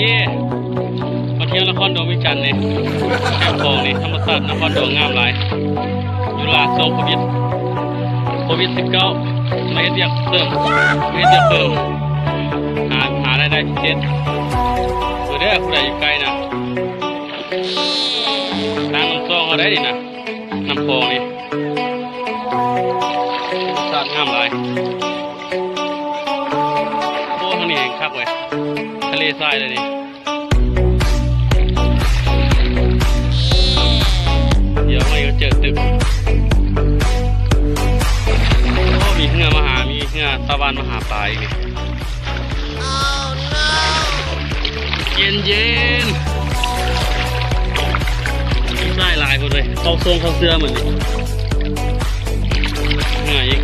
ເອີ ມາທ່ຽວນະຄອນຫຼວງວຽງຈັນນີ້ ແຄມຂອງນີ້ ທຳມະຊາດນະຄອນຫຼວງງາມຫຼາຍ. ຢູ່ລາດຊ່ວງໂຄວິດ ໂຄວິດສິບເກົ້າ ມາເຮັດວຽກເສີມ ມາເຮັດວຽກເພີ່ມ ຫາ ຫາລາຍໄດ້ພິເສດ. ເອີເດີ ຜູ້ໃດຢູ່ໃກ້ນະ ທາງນ້ຳຊອງເຮົາໄດ໋ນີ້ນະ ນ້ຳຂອງນີ້ ທຳມະຊາດງາມຫຼາຍ. ໂອ້ ທາງນີ້ແຮ່ງຄັກເວີຍ ທະເລຊາຍເລີຍນີ້. ດຽວໄປກໍເຈີຕຶກ. ໂອ້ ມີເຮືອມາຫາ ມີເຮືອຕາວານມາຫາປາອີກນີ້. ເຢັນໆ ມີຊາຍຫຼາຍພຸ້ນເວີຍ ເຂົ້າຊົງເຂົ້າເຊື່ອໝົດນີ້. ເຫື່ອອີກ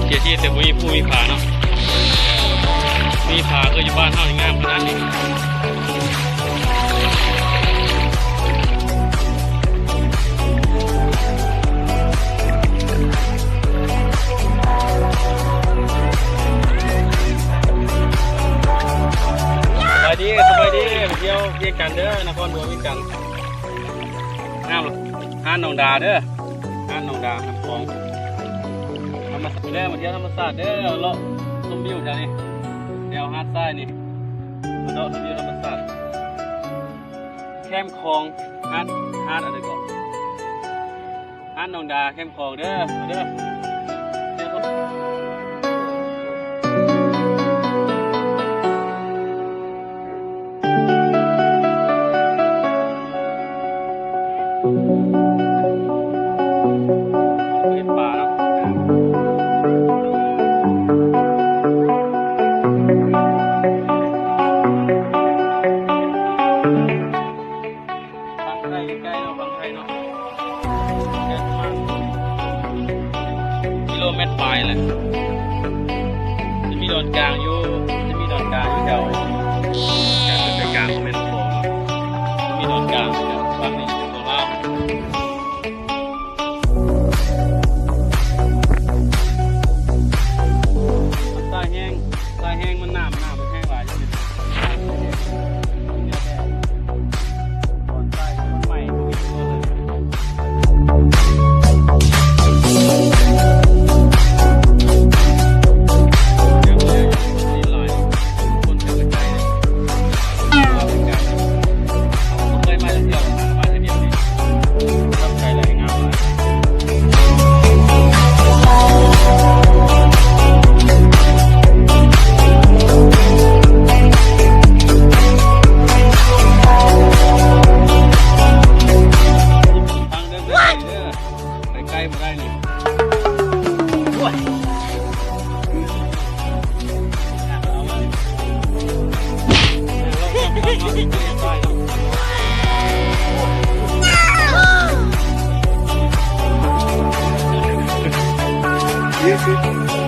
ເສຍຊີວິດແຕ່ບໍ່ມີພູມີຜາເນາະ. ມີຜາຄືຢູ່ບ້ານເຮົານີ້ງາມຂະໜາດນີ້. ສະບາຍດີ ສະບາຍດີ ມາທ່ຽວວຽງຈັນເດີ ນະຄອນຫຼວງວຽງຈັນ. ງາມ ຫາດໜອງດາເດີ ຫາດໜອງດາ ນ້ຳຂອງ ທຳມະຊາດເດີ ມາທ່ຽວທຳມະຊາດເດີ ເລາະຊົມວິວແຖວນີ້ ແຖວຫາດຊາຍນີ້ ມາເລາະຊົມວິວທຳມະຊາດ. ແຄມຂອງ ຫາດ ຫາດອັນໃດເກາະ ຫາດໜອງດາ ແຄມຂອງເດີ ມາເດີ. ເຫັນປາເນາະ ຝັ່ງໄທໃກ້ໆເນາະ ຝັ່ງໄທເນາະ. ເດີນປະມານກິໂລແມັດປາຍແຫຼະ ຈະມີດອນກາງຢູ່ ຈະມີດອນກາງຢູ່ແຖວ ກາງເປັນກາງຂອງແມ່ນ້ຳຂອງ ຈະມີດອນກາງຢູ່ແຖວຝັ່ງນີ້ຂອງລາວ. ສາຍແຮງ ສາຍແຮງມັນ ນ້ຳ ນ້ຳມັນແຮງຫຼາຍຢູ່. ໄປໃກ້ບໍ່ໄດ້ນີ້ ໂອ້ຍ. ເ